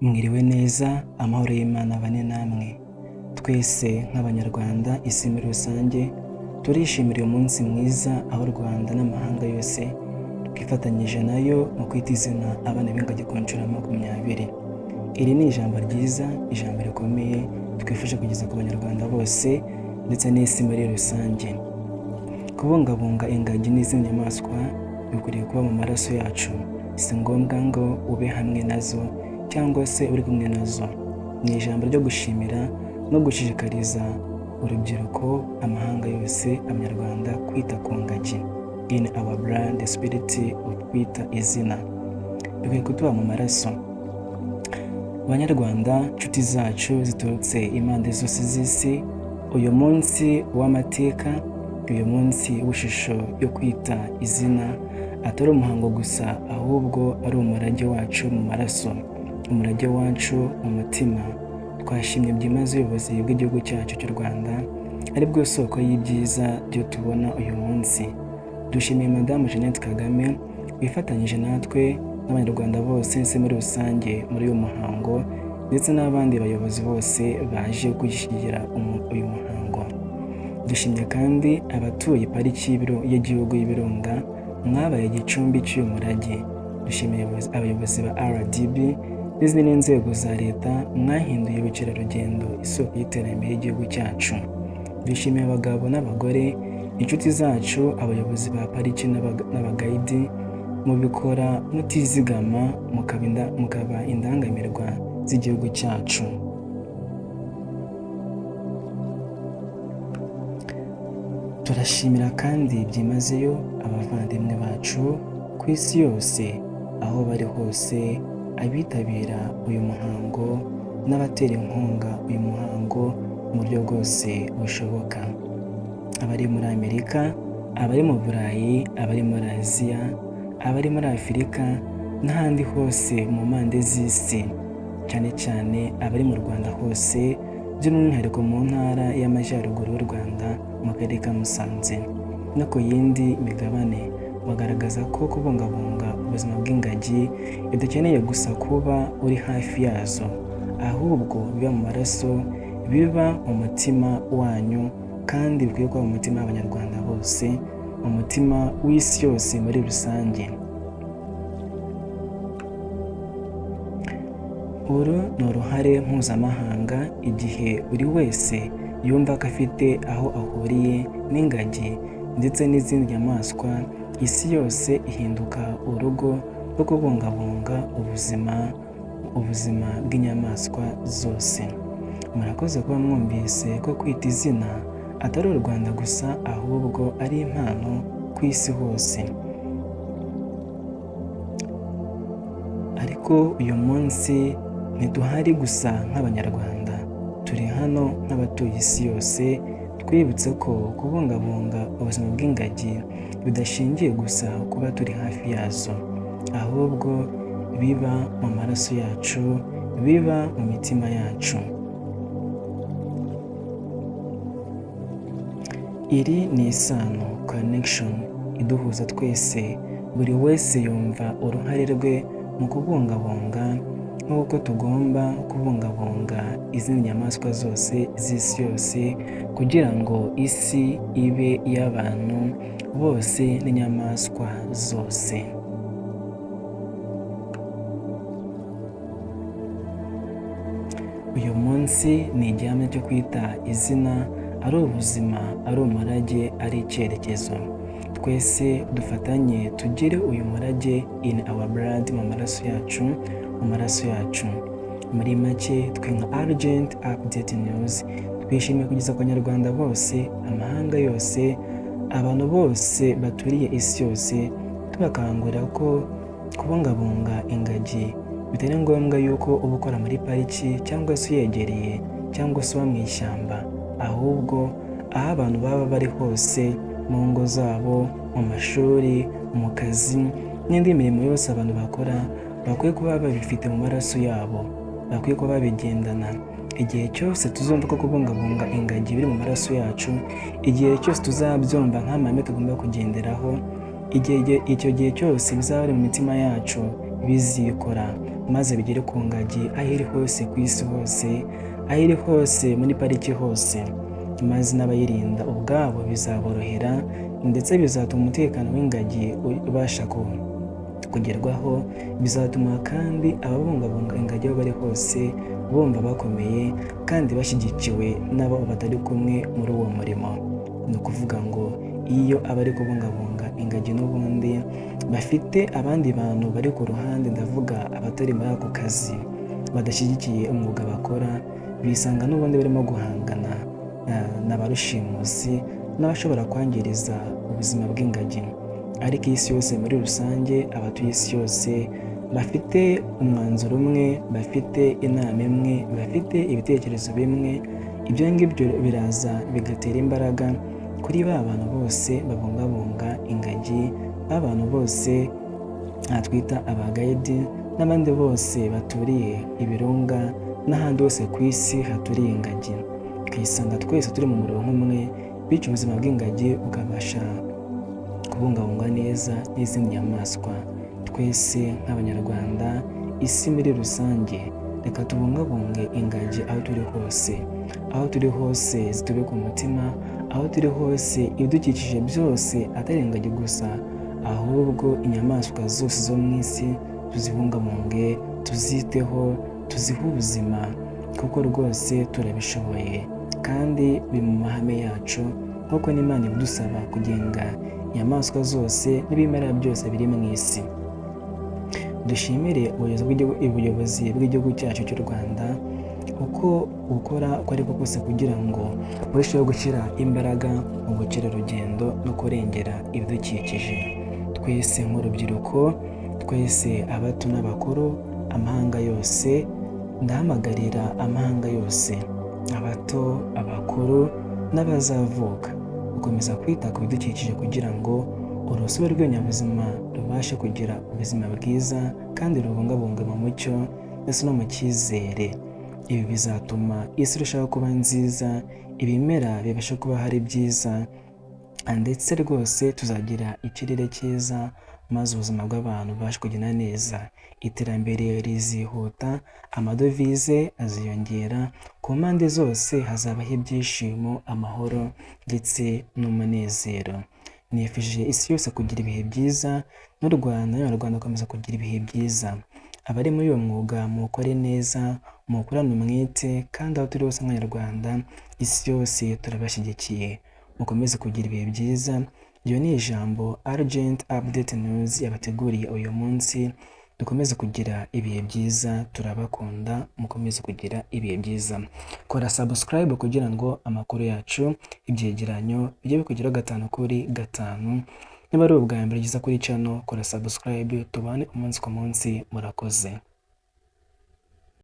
Mwiriwe neza, amahoro y'Imana abane namwe. Twese nk'Abanyarwanda, isi muri rusange, turishimira uyu munsi mwiza aho u Rwanda n'amahanga yose twifatanyije nayo mu kwita izina abana b'ingagi ku nshuro ya 20. Iri ni ijambo ryiza, ijambo rikomeye twifuje kugeza ku Banyarwanda bose ndetse n'isi muri rusange. Kubungabunga ingagi n'izindi nyamaswa bikwiriye kuba mu maraso yacu, si ngombwa ngo ube hamwe nazo cyangwa se uri kumwe nazo. Ni ijambo ryo gushimira no gushishikariza urubyiruko, amahanga yose, Abanyarwanda kwita ku ngagi. In our blood, the spirit of kwita izina. Bikwiye kutuba mu maraso. Banyarwanda, nshuti zacu ziturutse impande zose z'isi, uyu munsi w'amateka, uyu munsi w'ishusho yo kwita izina atari umuhango gusa, ahubwo ari umurage wacu mu maraso, umurage wacu mu mutima. Twashimye byimazeyo ubuyobozi bw'igihugu cyacu cy'u Rwanda, aribwo soko y'ibyiza byo tubona uyu munsi. Dushimiye Madamu Jeannette Kagame wifatanyije natwe n'Abanyarwanda bose ndetse muri rusange muri uyu muhango, ndetse n'abandi bayobozi bose baje gushyigikira uyu muhango. Dushimye kandi abatuye Pariki y'Igihugu y'Ibirunga mwabaye igicumbi cy'uyu murage. Dushimiye abayobozi ba RDB n'izindi nzego za leta mwahinduye ubukerarugendo isoko y'iterambere ry'igihugu cyacu. Dushimiye abagabo n'abagore, inshuti zacu, abayobozi ba pariki n'abagayidi, mubikora mutizigama mukaba indangamirwa z'igihugu cyacu. Turashimira kandi byimazeyo abavandimwe bacu ku isi yose, aho bari hose, abitabira uyu muhango n'abatera inkunga uyu muhango mu buryo bwose bushoboka. Abari muri Amerika, abari mu Burayi, abari muri Aziya, abari muri Afurika n'ahandi hose mu mpande z'isi, cyane cyane abari mu Rwanda hose, by'umwihariko mu ntara y'Amajyaruguru y'u Rwanda mu karere ka Musanze no ku yindi migabane, bagaragaza ko kubungabunga ubuzima bw'ingagi bidakeneye gusa kuba uri hafi yazo, ahubwo biba mu maraso, biba mu mutima wanyu, kandi bikwiye kuba mu mutima w'Abanyarwanda bose, mu mutima w'isi yose muri rusange. Uru ni uruhare mpuzamahanga igihe buri wese yumva ko afite aho ahuriye n'ingagi ndetse n'izindi nyamaswa, isi yose ihinduka urugo rwo kubungabunga ubuzima bw'inyamaswa zose. Murakoze kuba mwumvise ko kwita izina atari u Rwanda gusa, ahubwo ari impano ku isi hose. Ariko uyu munsi ntiduhari gusa nk'Abanyarwanda, turi hano nk'abatuye isi yose, twibutse ko kubungabunga ubuzima bw'ingagi bidashingiye gusa kuba turi hafi yazo, ahubwo biba mu maraso yacu, biba mu mitima yacu. Iri ni isano, connection iduhuza twese, buri wese yumva uruhare rwe mu kubungabunga nk'uko tugomba kubungabunga izindi nyamaswa zose z'isi yose, kugira ngo isi ibe iy'abantu bose n'inyamaswa zose. Uyu munsi ni igihamya cyo kwita izina ari ubuzima, ari umurage, ari icyerekezo. Twese dufatanye tugire uyu murage in our blood, mu maraso yacu, mu maraso yacu. Muri make, twe nka Urgent Update News twishimiye kugeza ku Banyarwanda bose, amahanga yose, abantu bose baturiye isi yose, tubakangurira ko kubungabunga ingagi bitari ngombwa yuko uba ukora muri pariki cyangwa se uyegereye cyangwa se uba mu ishyamba, ahubwo aho abantu baba bari hose, mu ngo zabo, mu mashuri, mu kazi n'indi mirimo yose abantu bakora, bakwiye kuba babifite mu maraso yabo, bakwiye kuba babigendana. Igihe cyose tuzumva ko kubungabunga ingagi biri mu maraso yacu, igihe cyose tuzabyumva nk'amahame tugomba kugenderaho, icyo gihe cyose bizaba biri mu mitima yacu, Bizikora maze bigere ku ngagi aho iri hose ku isi hose, aho iri hose muri pariki hose, maze n'abayirinda ubwabo bizaborohera, ndetse bizatuma umutekano w'ingagi ubasha kugerwaho. Bizatuma kandi ababungabunga ingagi aho bari hose bumva bakomeye kandi bashyigikiwe n'abo batari kumwe muri uwo murimo. Ni ukuvuga ngo iyo abari kubungabunga ingagi n'ubundi bafite abandi bantu bari ku ruhande, ndavuga abatari muri ako kazi, badashyigikiye umwuga bakora, bisanga n'ubundi barimo guhangana na ba rushimusi n'abashobora kwangiriza ubuzima bw'ingagi. Ariko isi yose muri rusange, abatuye isi yose bafite umwanzuro umwe, bafite inama imwe, bafite ibitekerezo bimwe, ibyo ngibyo biraza bigatera imbaraga kuri ba bantu bose babungabunga ingagi, ba bantu bose twita abagayidi n'abandi bose baturiye ibirunga n'ahandi hose ku isi haturiye ingagi. Twisanga twese turi mu murongo umwe, bityo ubuzima bw'ingagi bukabasha kubungabungwa neza n'izindi nyamaswa. Twese nk'Abanyarwanda, isi muri rusange, reka tubungabunge ingagi aho turi hose, aho turi hose zitube ku mutima, aho turi hose ibidukikije byose, atari ingagi gusa, ahubwo inyamaswa zose zo mu isi tuzibungabunge, tuziteho, tuzihe ubuzima, kuko rwose turabishoboye kandi biri mu mahame yacu, nk'uko n'Imana ibidusaba kugenga inyamaswa zose n'ibimera byose biri mu isi. Dushimire ubuyobozi bw'igihugu cyacu cy'u Rwanda uko gukora uko ariko kose kugira ngo burusheho gushyira imbaraga mu bukerarugendo no kurengera ibidukikije. Twese nk'urubyiruko, twese abato n'abakuru, amahanga yose, ndahamagarira amahanga yose, abato, abakuru n'abazavuka, gukomeza kwita ku bidukikije kugira ngo urusobe rw'ibinyabuzima rubashe kugira ubuzima bwiza kandi rubungabungwe mu mucyo ndetse no mu cyizere. Ibi bizatuma isi irushaho kuba nziza, ibimera bibasha kuba hari byiza, ndetse rwose tuzagira ikirere cyiza, maze ubuzima bw'abantu bubashe kugenda neza. Iterambere rizihuta, amadovize aziyongera, ku mpande zose hazabaho ibyishimo, amahoro ndetse n'umunezero. Nifuje isi yose kugira ibihe byiza, n'u Rwanda n'Abanyarwanda bakomeza kugira ibihe byiza. Abari muri uyu mwuga muwukore neza, muwukorane umwete, kandi aho turi hose nk'Abanyarwanda, isi yose turabashyigikiye. Mukomeze kugira ibihe byiza. Iryo ni ijambo Urgent Update News yabateguriye uyu munsi. Dukomeze kugira ibihe byiza, turabakunda, mukomeze kugira ibihe byiza. Kora subscribe kugira ngo amakuru yacu, ibyegeranyo bijye bikugeraho 5 kuri 5. Niba ari ubwa mbere ugeze kuri channel, kora subscribe, tubane umunsi ku munsi. Murakoze.